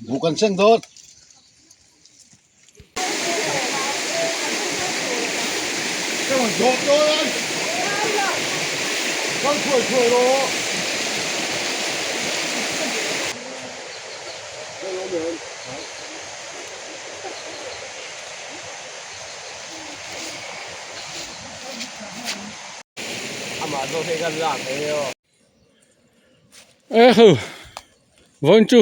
Buh kan seng dawn. Ehu vawiin chu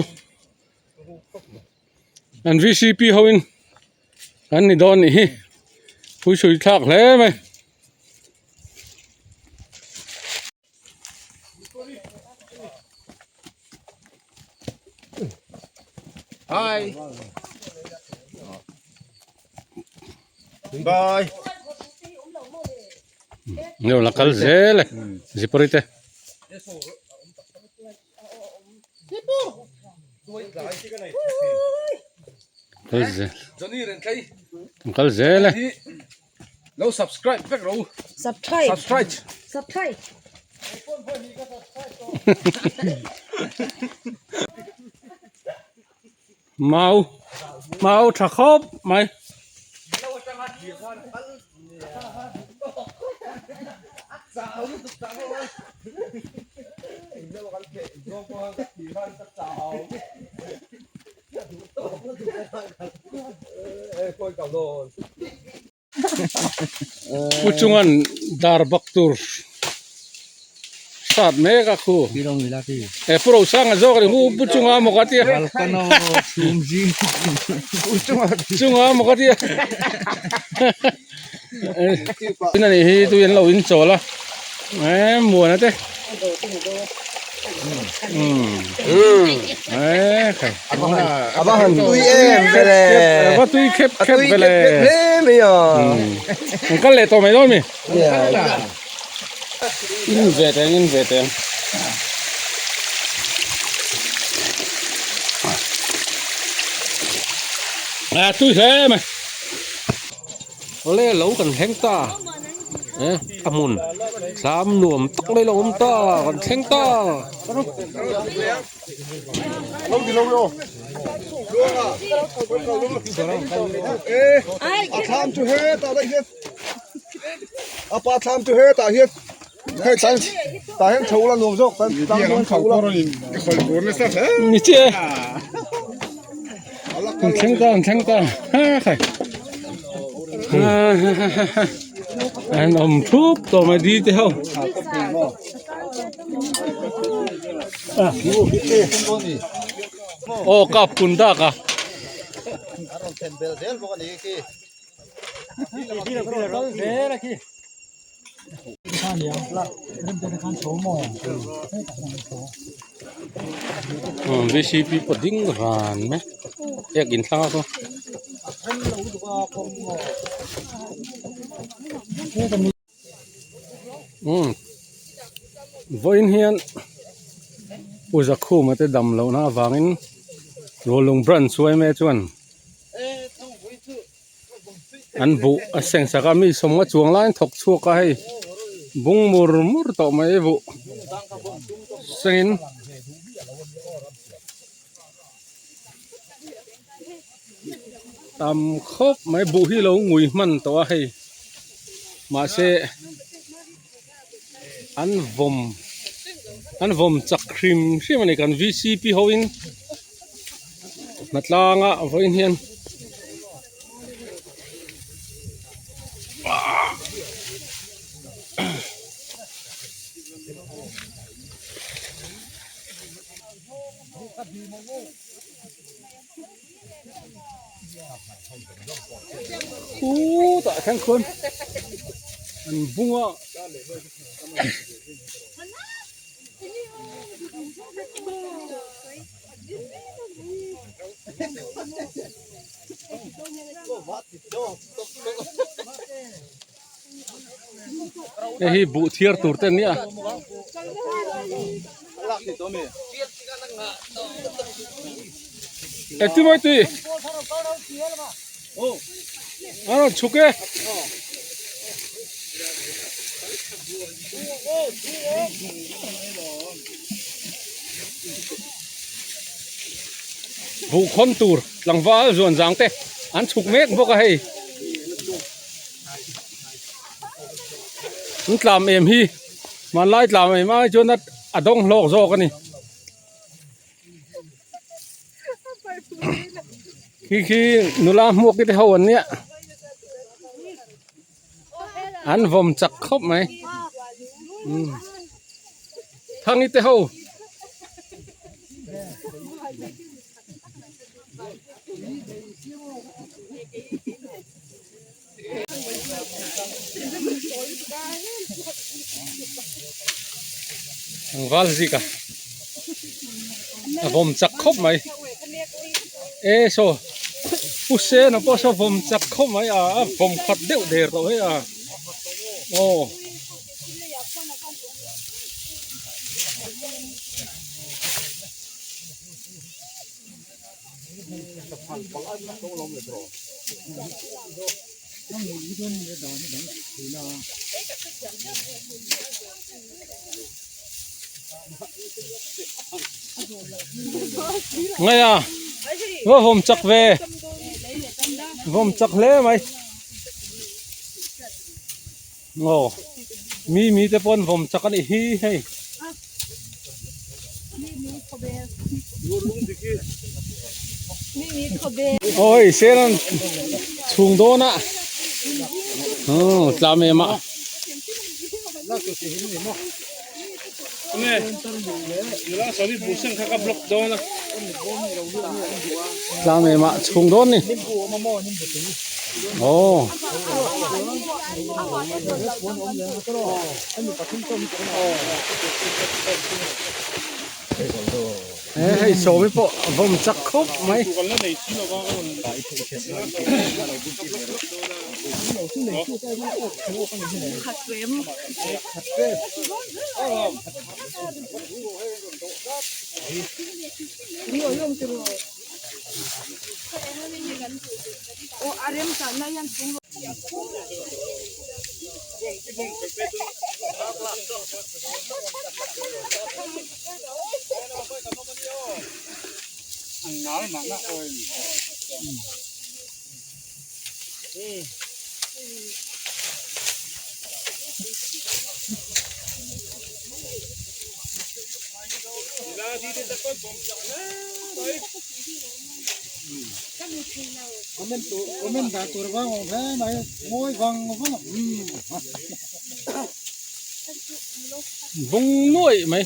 an vcp ho in an ni dawn nih hi pui sui thlak hle mai. Hi. Bye. Neu la kal zel e zipawr te. Kal zel. Kal zel e. Lo subscribe vek ro. Subscribe. Subscribe. Subscribe. Mau mau tha khawp mai. Pu chungan dar bak tur start mek a khu e pu Rosanga zawk a ni hu pu chunga maw ka tia chunga maw ka tia tin a nih hi tui an lo inchawl a e muana te e khai A va han tui em vele a va tui khep khep vele hle mai a an kal leh tawh mai dawn mi in ve teng in ve teng a tui hle mai. Awle lo kan thleng ta e a hmun thlam nuam tak mai lo awm ta kan thleng ta. A thlam chu hetah daih hian a pa thlam chu hetah hian hei tan tah hian chho la nuam zawk tan tlang chuan chho la. Ni chiah e. An thleng ta an thleng ta ha khai an awm thup tawh mai di te ho aw kap kun dak a Vcp pawh ding ran mai ek in thlang a saw umm vawiin hian Pu Zakhuma te dam lohna avangin Rualung branch uaime chuan. An buh a seng sak a mi sawmnga chuang laiin thawk chhuak a hei bung mur mur tawh mai buh sengin tam khawp mai buh hi lo ngui hman tawh a hei mahse an vawm an vawm chak hrim hrim a ni kan vcp ho in. Hnatlanga vawiin hian khutah khan khuan an bung a. Hei hi buh thiar tur te an nia. Engtin mawi tih? A rawn chhuk e. Buh khawn tur tlangval zuan zang te an chhuk mek bawk a hei. An tlam em hi hmanlai tlam em ai chuan a dawng hlawk zawk a ni. Khi khi nula hmuak te ho an nia an vawm chak khawp mai Thangi te ho. Tlangval zik a a vawm chak khawp mai e saw pu sen a pawh saw vawm chak khawp mai a a vawm khat deuh der tawh hei a aw. Ngai a va vawm chak ve vawm chak hle mai aw mi mi te pawh an vawm chak a nih hi hei. Aw hei sen an chhung dawn a aw tlam em a. Tlam em a chhung dawn ni aw. He hei sawm hi pawh a vawm chak khawp mai. Bung nuaih mai.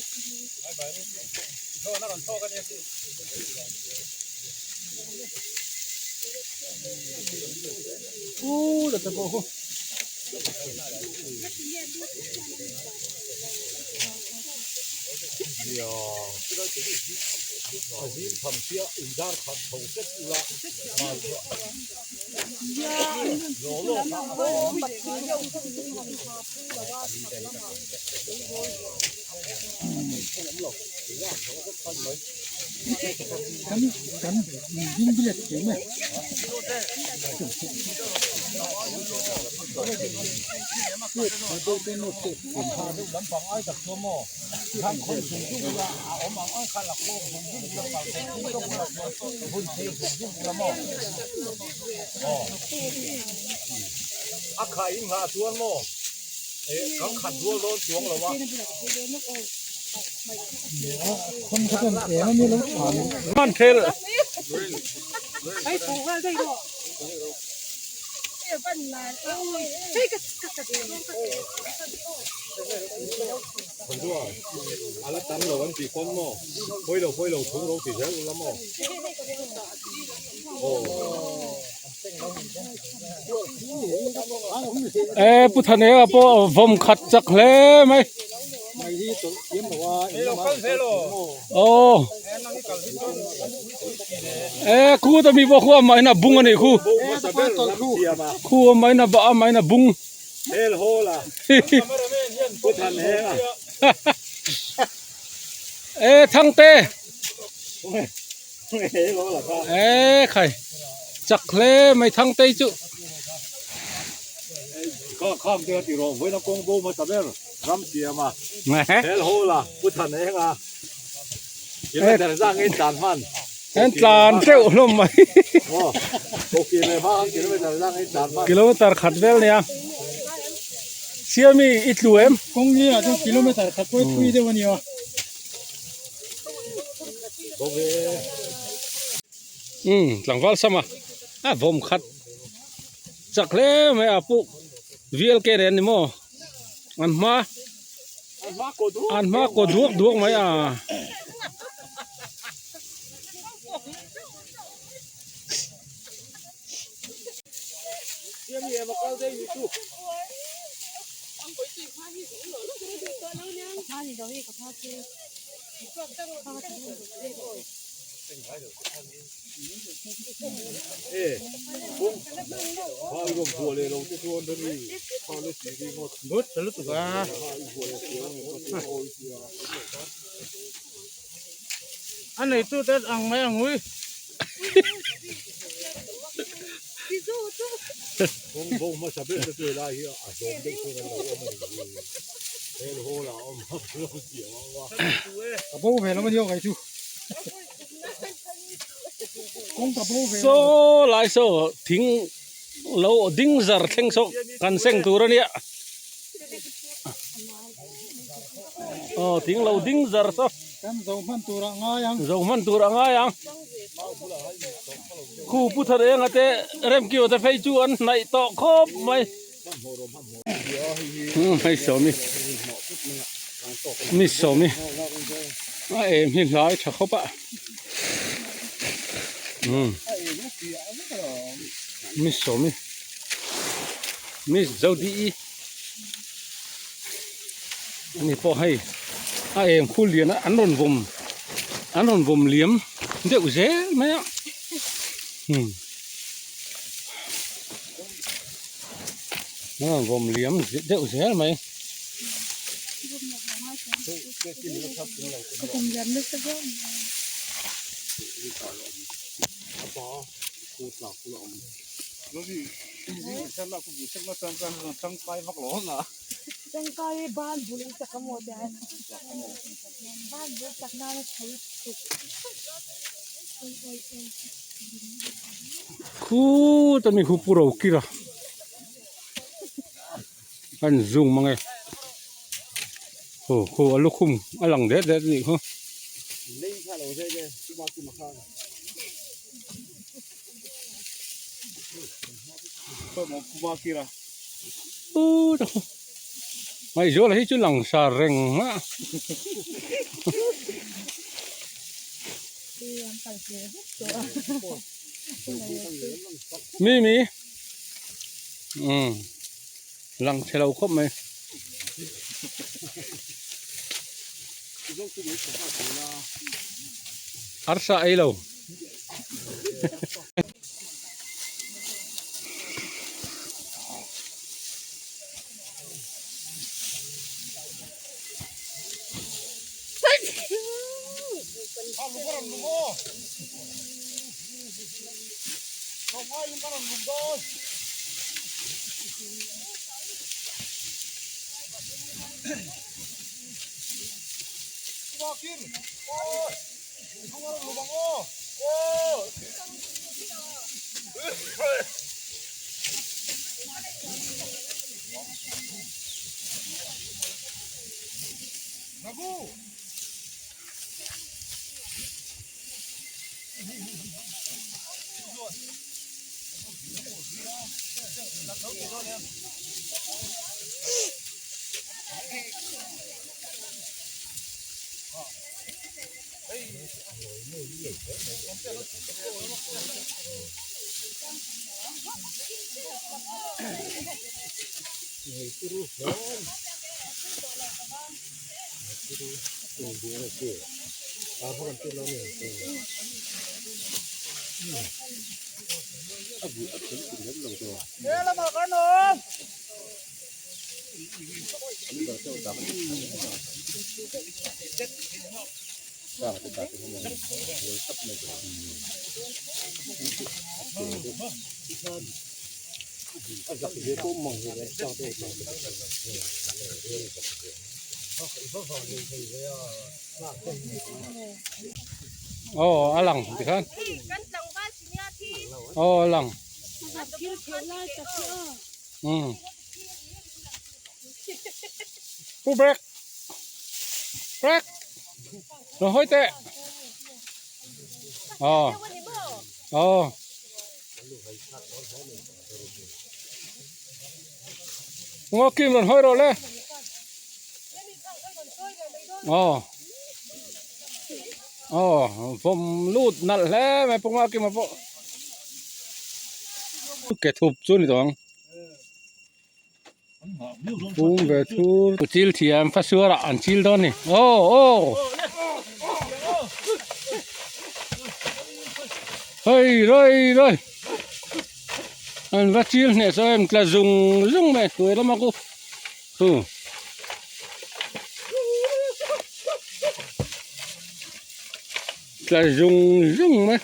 E pu Thanea pawh vawm khat chak hle mai. Aw. E khu ta mi pawh khu amah in a bung a nih khu. Khu amah in a bah amah in a bung. E Thangte. E khai chak hle mai Thangtei chu. An tlan teuh hlawm mai kilometer khat vel nia siami i tlu em kawng hi ah chuan kilometer khat pawh thui deuh a nia umm tlangval sama a vawm khat chak hle mai a puk VLK nen ni maw an hma an hma kaw duak duak mai a. A neitu te ang mai ang ui. Ka bo ve lo a nia kai chu. Saw lai saw thing lo ding zar thleng saw kan seng tur a nia aw thing lo ding zar saw kan zo hman tur a ngai ang zo hman tur a ngai ang khu pu thar enga te remkiu te phei chu an hnaih tawh khawp mai hei sawmi mi sawmi a em hi hlai tha khawp a mi sawmi mi zodi ani pawh hei a em khu lian a an rawn vawm an rawn vawm liam deuh zel mai a. A vawm liam deuh zel mai. Khuta mi khu pu ro kir a a in zoom mang e aw khu a lukhum a lang det det a nih kha. Ngaihzuala hi chu lang sar reng a. Mi mi umm lang chhe lo khawp mai. Arsa ei lo. Aw a lang tikhan aw a lang umm pu break break lo hawi teh aw aw. Ngaw kim rawn hawi rawh le. Aw. Aw, vawm lut nalh hle mai pawh ngaw kim a pawh. Ke thup chu ni tawh ang. Pum ve thur. Chil thiam fa suarah an chil dawn ni. Aw aw. Hei roi roi. An va chil hneh saw em tla zung zung mai hnuai lama ku hu. Tla zung zung mai.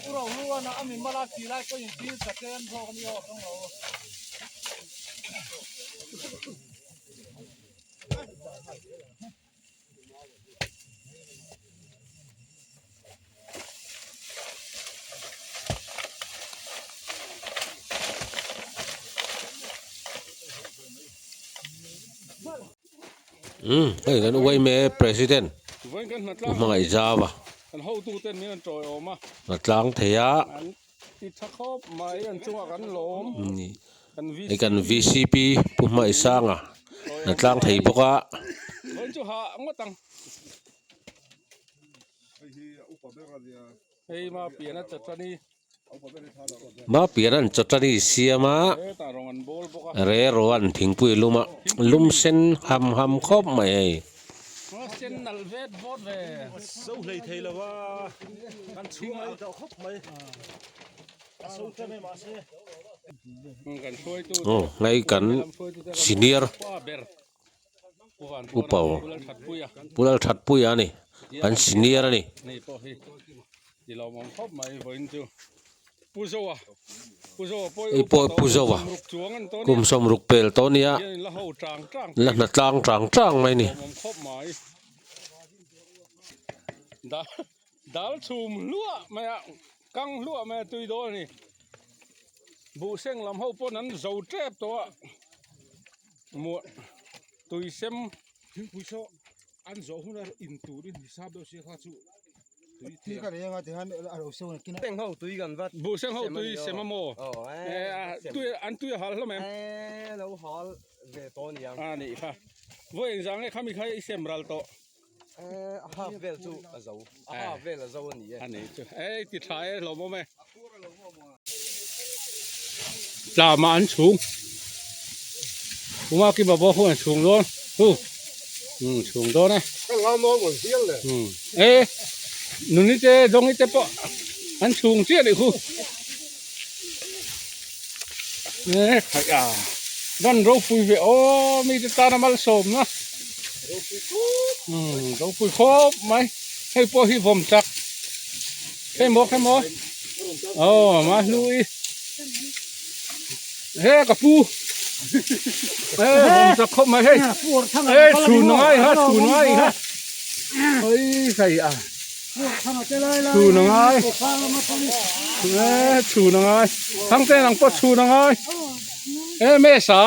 Umm hei kan uaime president u hmangaih zau a hnatlang thei a hei kan vcp pu hmaisanga hnatlang thei bawk a. Mapian an chawtani siam a rero an thingpui lum a lum sen ham ham khawp mai hei. Aw hei kan senior upa Pu Lalthatpuia a ni kan senior a ni. Hei pawh hi Pu Zoa kum sawmruk pel tawh a nia la hna tlang tang tang mai a ni. Dal chhum hluah mai a kang hluah mai a tui dawn a ni buhseng lam ho pawn an zo tep tawh a muah tui sem thingpui saw an zawh huna in tur in hisap deuh sia kha chu tui thil ka nei anga tihian a lo seng a kina ho tui kan vat buhseng ho tui sem a maw tui an tui a hal hlawm em lo hal ve tawh aniang a nih kha vawi engzang nge khami kha i sem ral tawh A half vel chu a zo a half vel a zo a ni e. A ni chu ei ti tha e hlawm awm e. Tlama an chhung Kuma ki babo khu an chhung dawn hu um chhung dawn e. Ka la normal hial le. Um e nuni te dongi te pawh an chhung chiah nih khu. E khaih a van ropui ve aw mi te tana malsawmna. Umm ropui khawp mai hei pawh hi vawm chak hei maw hei maw aw mahlui he ka pu he vawm chak khawp mai hei he chhun a ngai ha chhun a ngai ha hei hei a chhun a ngai he chhun a ngai thangte nang pawh chhun a ngai he mesa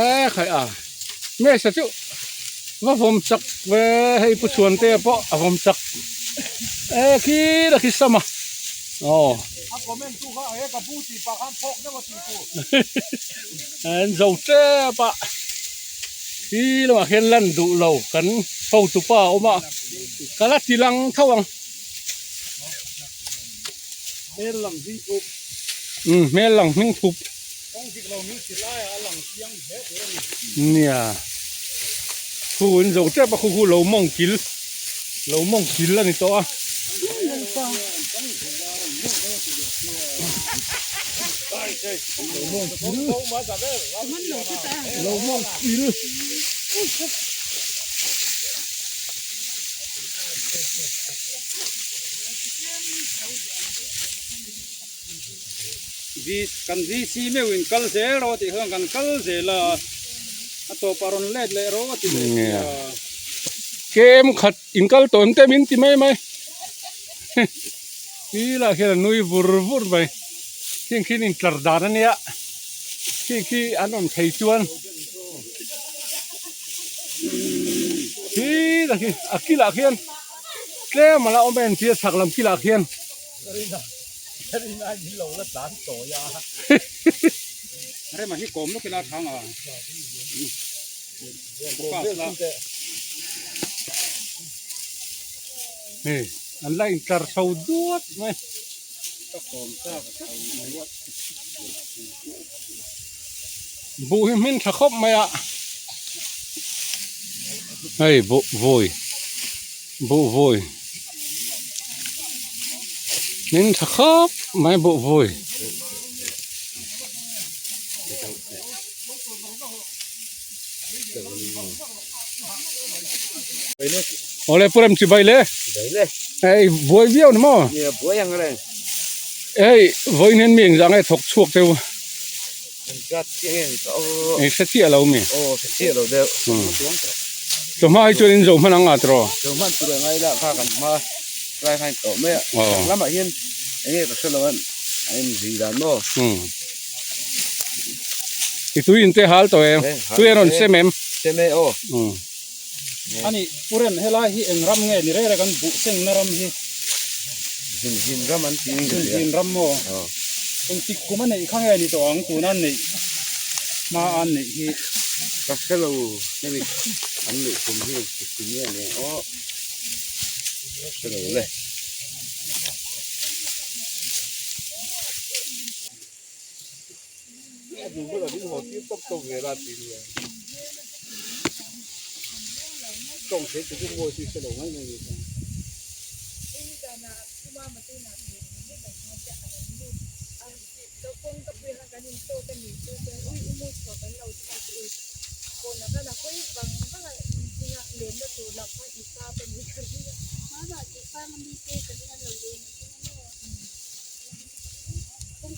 e khaih a. Mesa chu va vawm chak ve hei pu chhuante pawh a vawm chak e khi la khi sam a aw a comment tu kha he ka pu tih pah khan phawk deuh a tih tur an zo tep a khi lamah khian lan duh lo kan hotu pa a awm a ka la ti lang tho ang hmel lang hming thup umm hmel lang hming thup kawng dik lo min si laiah a lang chiang hle tur a ni. Nia khu in zo tep a khu khu lo mawng kil lo mawng kil a ni tawh a. Lo mawng pil. Kan VC meuh in kal zel rawh tih khan kan kal zel a, a tawpah rawn let leh rawh a ti leh si a. Kem khat in kal tawn te min ti mai mai. Ti lah khian a nui vur vur mai. Khing khi in tlar dan a nia. Khing khi an awm thei chuan. Khi lah khi a kilah khian tlem a la awm em tia chhak lam kilah khian. Rema hi kawm lawk ila thang a. Focus la. Hei an la intlar chho duat mai. Ka kawm chak a chho duat. Buh hi hmin tha khawp mai a. Hei buh vawi buh vawi hmin tha khawp mai buh vawi. Awle pu rem chi bai le hei buai viau ni maw hei vawiin hian mi engzah nge thawk chhuak deuh eng hre chiah lo mi chawhma hi chuan in zo hman ang a tiraw I tui in te hal tawh em? Tui a rawn sem em? Sem e aw. Ani Pu Rem helai hi eng ram nge ni reng reng an buh sengna ram hi? Zunzin ram an ti in ka hria. Zunzin ram maw? Engtik kum a neih kha nge ni tawh ang tuna neih hma a an neih hi? Ka hre lo hemi an neih kum hi engtik kum nge ni ang aw? Ka hre lo le.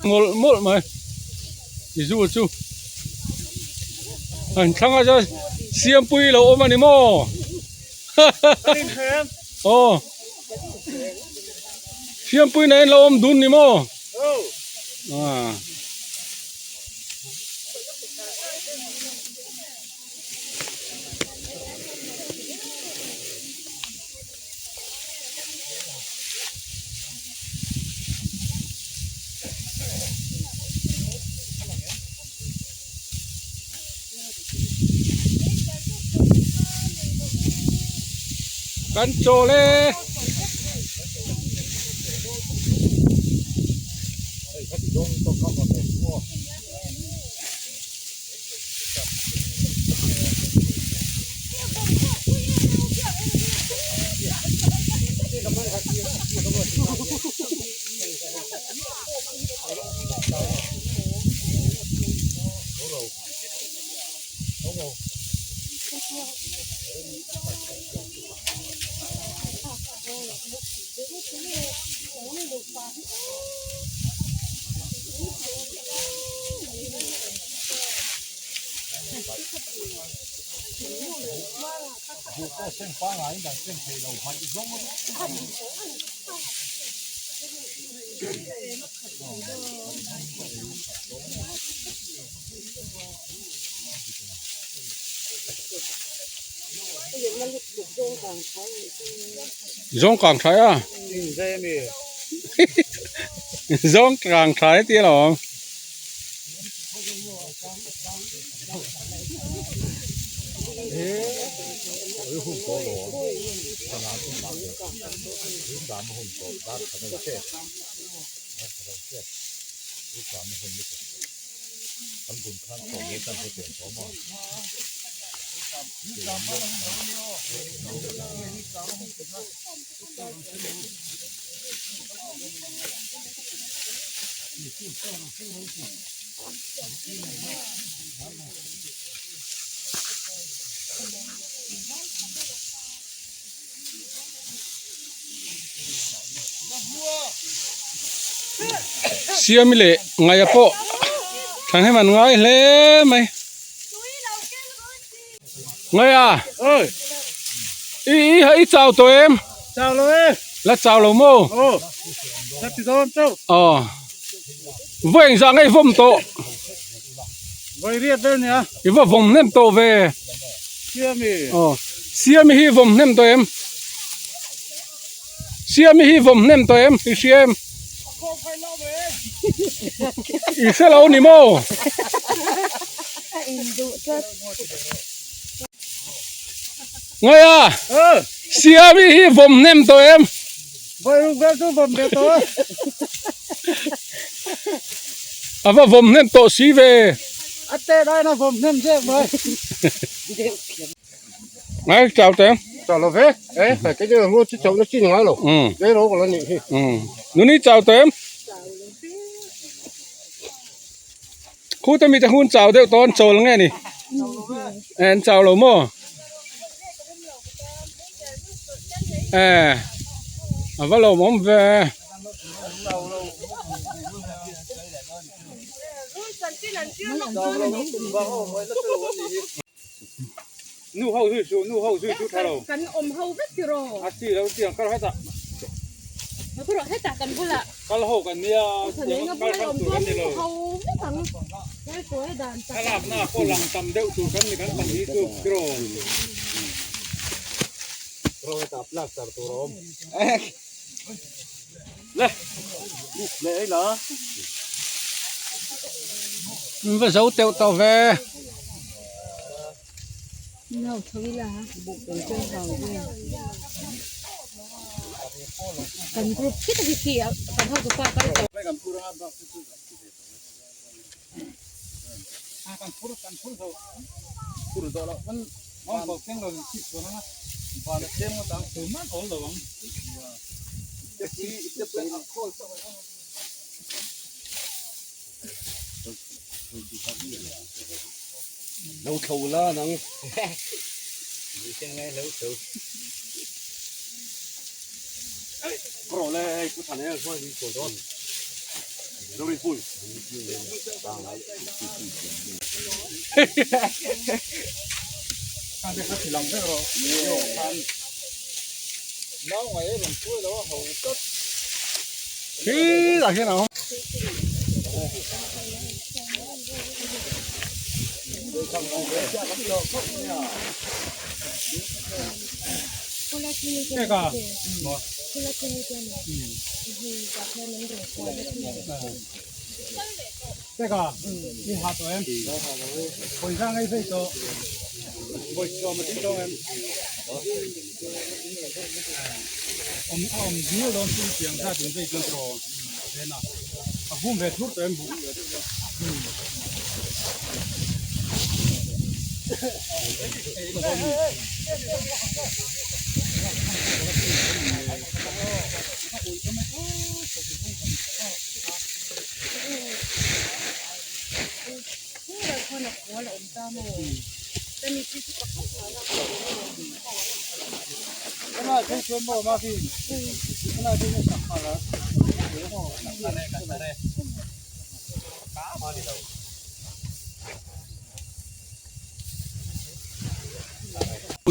Mawlh mawlh mai zu chu an thlang a chuan siampui lo awm a ni maw aw siampui nen lo awm dun ni maw ah. Kan chawl e. Zawng kang thlai a zawng kang thlai a ti alawm. Siami leh ngaia pawh thahnem an ngai hle mai. Ngaia i i i chau tawh em? Chau lo e. La chau lo maw? Aw ka ti dawn chauh. Aw vawi engzah nge i vawm tawh? Vawi riat vel nia. I va vawm hnem tawh ve. Siami. Aw Siami hi vawm hnem tawh em? Siami hi vawm hnem tawh em? I hria em? I hre lo ni maw? Ngaia! Siami hi vawm hnem tawh em? A va vawm hnem tawh si ve. Ngai chau te. Chau lo ve. Eh, phải cái giờ mua chứ chậu nó chín ngai lo. Ừ. Đây nó còn là nhị. Ừ. Nuni chau te. Khu te mi te hun chau deuh tawn chawl nge ni. En chau lo maw. Eh. A va lo mawm ve. Nu ho zui su nu ho zui su tha lo kan awm ho vek ti rawh a chi lo tiang kal hetah ka rawh hetah kan bulah kal ho kan nia tiang kal hrang tur kan ni lo ho vek ang hel kawi dan tak thlalak na pawh lang tam deuh tur kan ni kan pahnih chu ti rawh Rawh hetah plaster tur a awm. Le le ei la. Va zo teuh tawh ve. No tho ila kan group khita khi khi kan ho tu pa kal tawh. Kan phur kan phur zo phur zo lo kan mong bok teng lo chi chuan anga van a chem ngawt ang tu man awl lo ang. Lo thlo la nang. Rawh le hei pu than em chuan in sawi dawn. Lo rin pui. Khang te kha ti lang vek rawh. Khan nau ngai e rawn pui lo a ho tlat. Khi lah hian a awm. Teka i ha tawh em pawisa ngei phei tawh vawi sawm a tih tawh em awm a awm zir dawn chu tiang zat in vei chuan tawh ven a a vum ve thur tawh em buh.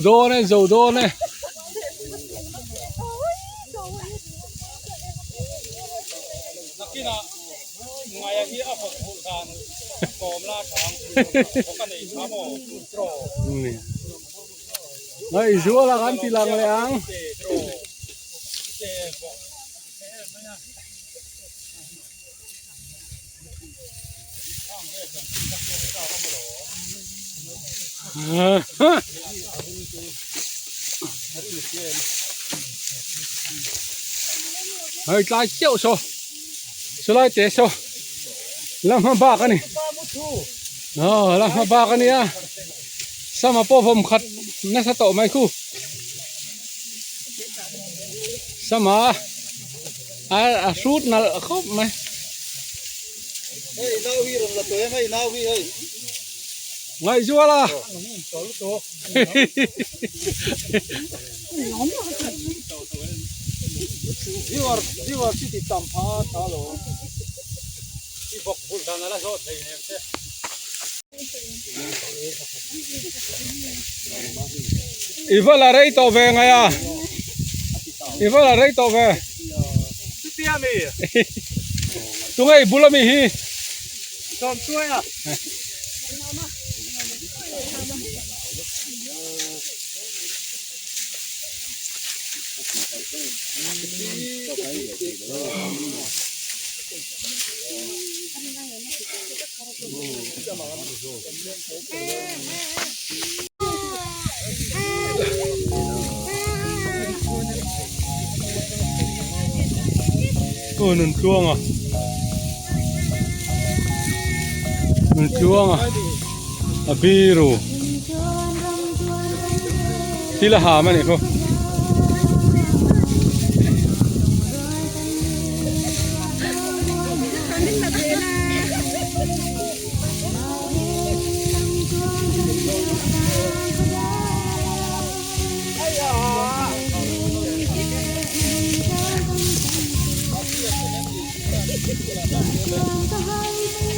Dawn e zo dawn e. Nakinah ngaia hi a vawk hmuh dan kawm la chang vawk a nei tha maw draw. Ngaihzuala kan ti lang leh ang. Hei tlai chiauh saw chulai te saw la hma bak a ni aw la hma bak a nia sama pawh vawm khat nasa tawh mai khu sama a a hrut nalh khawp mai. Ngaihzual a. Viewer viewer chi ti tam pha tha lo. I bawk bul dan ala zawt thei nem che. I va la rei tawh ve ngai a. I va la rei tawh ve. Chutia mi. Tunge i bul ami hi. Sawm chuai a. Aw nun tluang a nun tluang a a biru thil a ham a nih khaw.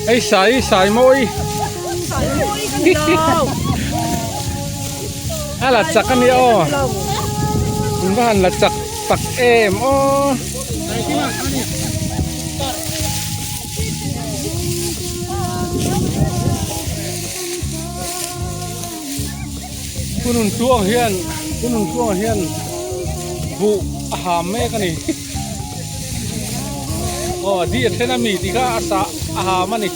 Ei sai sai mawi a la chak a nia aw in va han la chak tak em aw. Hunun tluang hian hunun tluang hian buh a ham mek a ni aw a di a then a mi tih kha a sah a ham a ni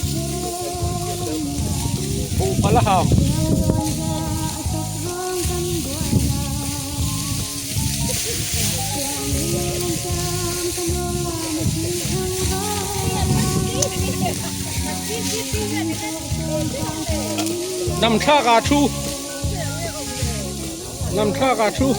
buh a la ham. Nam thlak ah thu Nam thlak ah thu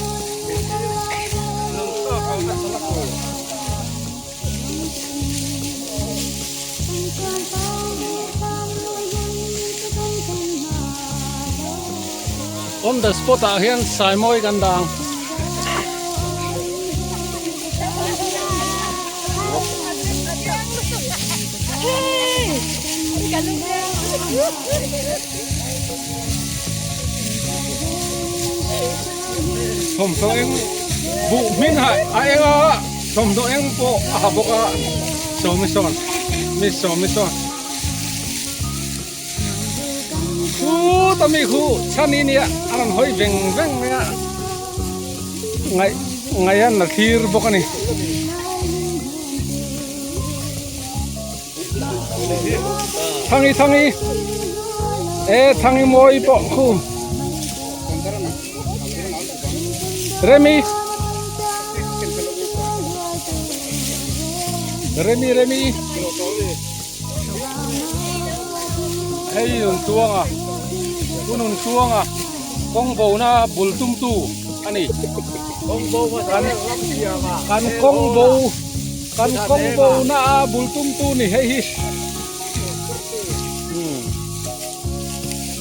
On the spot ah hian Saimawi kan dang. Thawmhnaw eng buh hmin ha a eng a thawmhnaw eng pawh a ha bawk a sawmi sawn mi sawmi sawn Khut a mi khu chhan i nia a rawn hawi veng veng mai a ngaih ngaih an la thlir bawk a ni. Thangi thangi e thangi mawi pawh khu Remi Remi Remi Hei nun chuanga pu nun chuanga kawng bo na bul tum tu a ni kan kan kawng bo kan kawng bo na a bul tum tu ni hei hi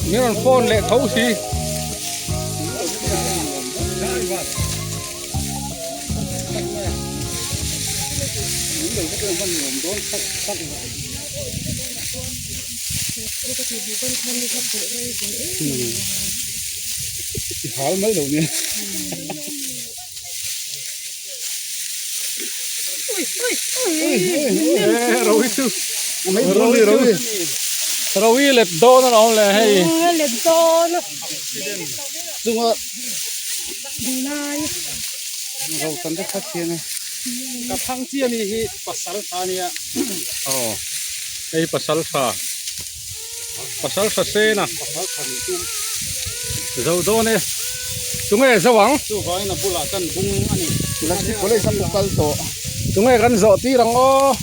min rawn phone leh tho si. Hal mai lo nia. Rawi chu rawi rawi rawi let dawn a lo awm leh hei. Let dawn. Chunga Ka thang chiah mi hi pasal tha nia. Aw hei pasal tha pasal tha sen a zo dawn e tunge zo ang Chuvangin a bulah chuan bung a ni. Tunge kan zawh tir ang aw.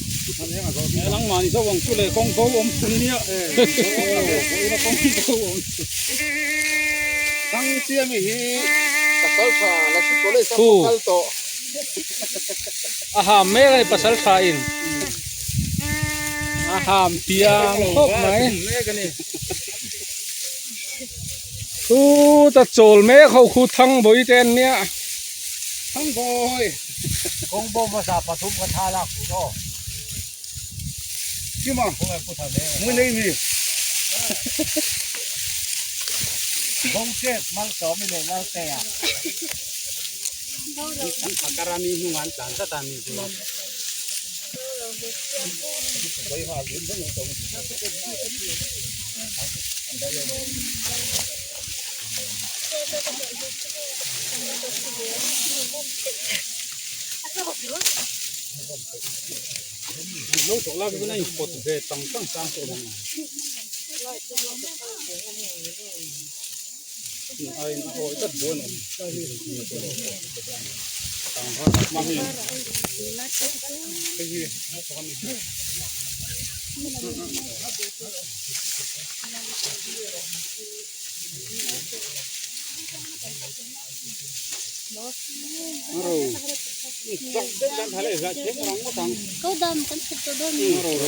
Nangmah ni zo ang chu le kawng bo awm chhun nia. Kawng bo awm chhun. Thang chiami hi pasal tha Lasi College a kal tawh. A ham mek a ni pasal tha in. A ham piang khawp mai. Chuta chawl mek ho khu Thangbawi te an nia. Thangbawi! Kawngbo hmasa pathum ka tha lak tur aw. Kima, mui nei mi. Bawngchep malsawm i leh Lalte a. An phakar a mi hnungah an tlan tlat a mi chu.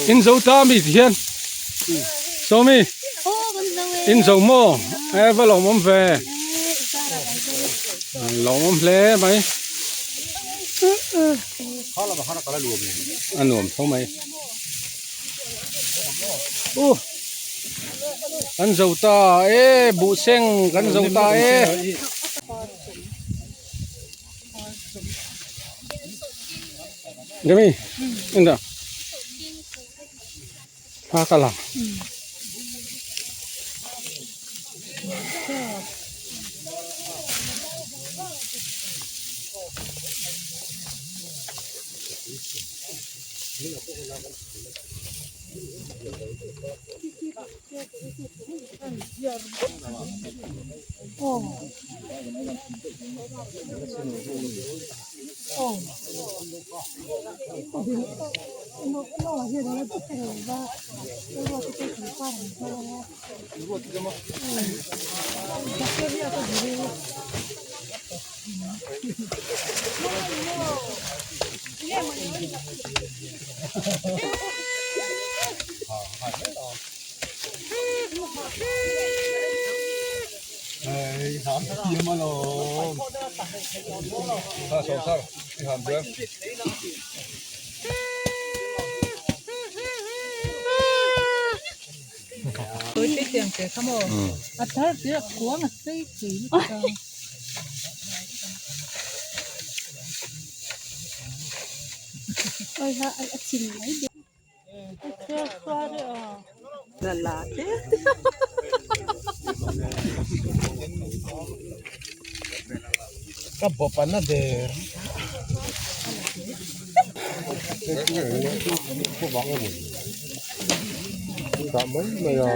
In zo ta mi ti hian Sawmi in zo maw e va lawmawm ve lawmawm hle mai a nuam tho mai uh kan zo ta e buhseng kan zo ta e. Jimmy, enda. Ha kala. Ka bawp an a der. Dah mai mai a.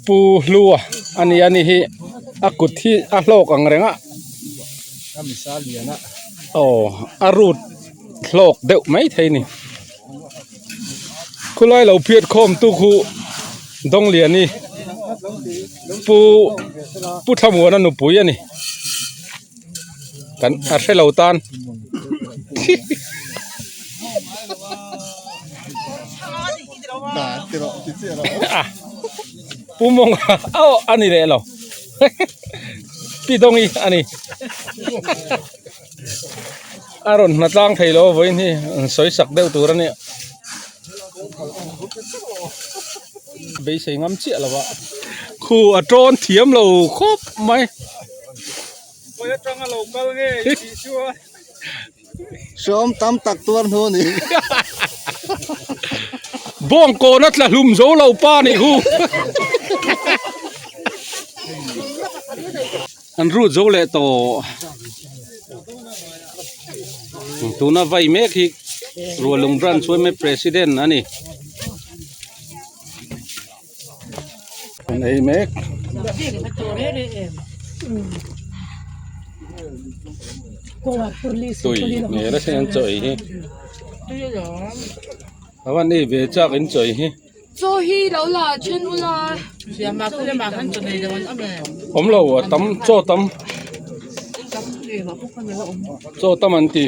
Pu Hlua a ni a ni hi a kut hi a hlawk ang reng a aw a rut hlawk deuh mai thei a ni. Khulai lo phiat khawm tu khu Dawngliani pu pu Thlamuana nupui a ni kan a hre lo tan pu Mawnga aw a ni leh lo pi Dawngi a ni. A rawn hna tlang thei lo vawiin hi an sawi sak deuh tur a nia beisei ngam chiah lo a khu a tawn thiam lo khawp mai Sawm tam tak tuar hnu a ni. Bawngkawn a tla hlum zo lo pa nih hu. An rut zo leh tawh tuna vai mek hi Rualung branch yma president a ni. ei mek. Tui hmel a sin an chaw ei hi. A van ei ve chak in chaw ei hi. Chaw hi lo la then ula. Awm lo a tam chaw tam. Chaw tam an ti.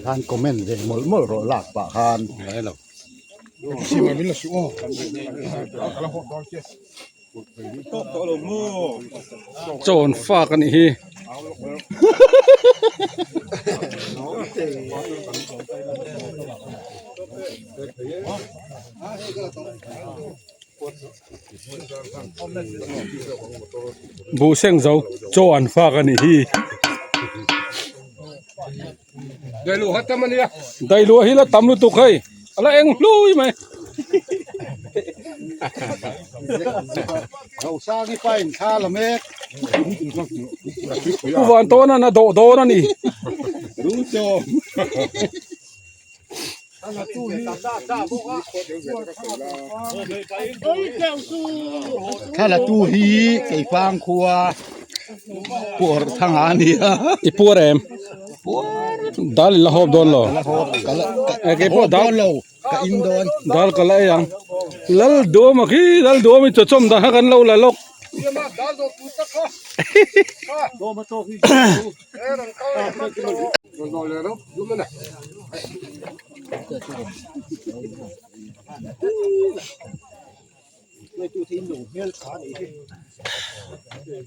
Khan comment ve mawlh mawlh rawh lak pah khan. Ngai lo. Chawn fak a nih hi. Buh seng zo chaw an fak a nih hi. Dailuah hi la tam lutuk hei a la eng hlui mai. Pu Van Tawna'n a dawh dawn a ni. Thla tu hi Keifang khua puar thanga a ni a. I puar em? Dal in la hawp dawn lo. Ka hawp dawn lo ka in dawn. Dal ka la ei ang. Lal duama khi lal duama i chawchawm dan kha kan lo la lawk.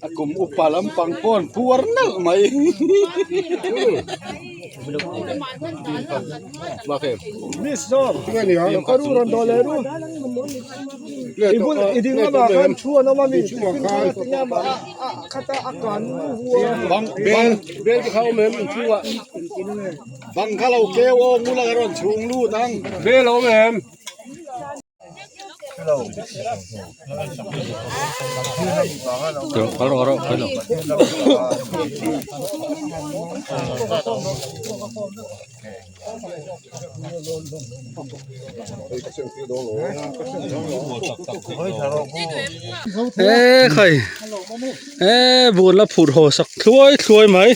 A kum upa lampang pawh an puar nalh mai. Bang kha lo keu aw ngula ka rawn chhung lut ang. Bel a awm em? Kal rawh rawh kal rawh. E khai e bun la phut haw sak thluai thluai mai.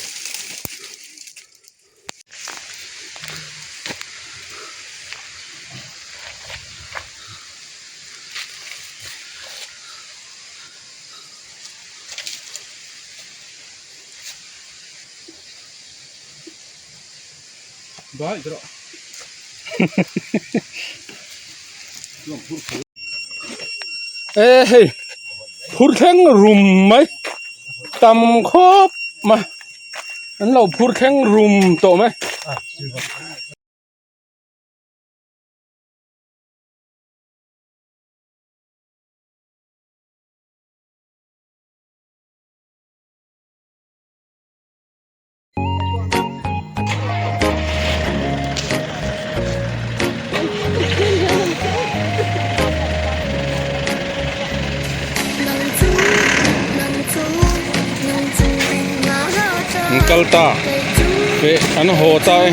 E hei phur thleng rum mai tam khawp mai an lo phur thleng rum tawh mai. An kal ta eh an haw ta e.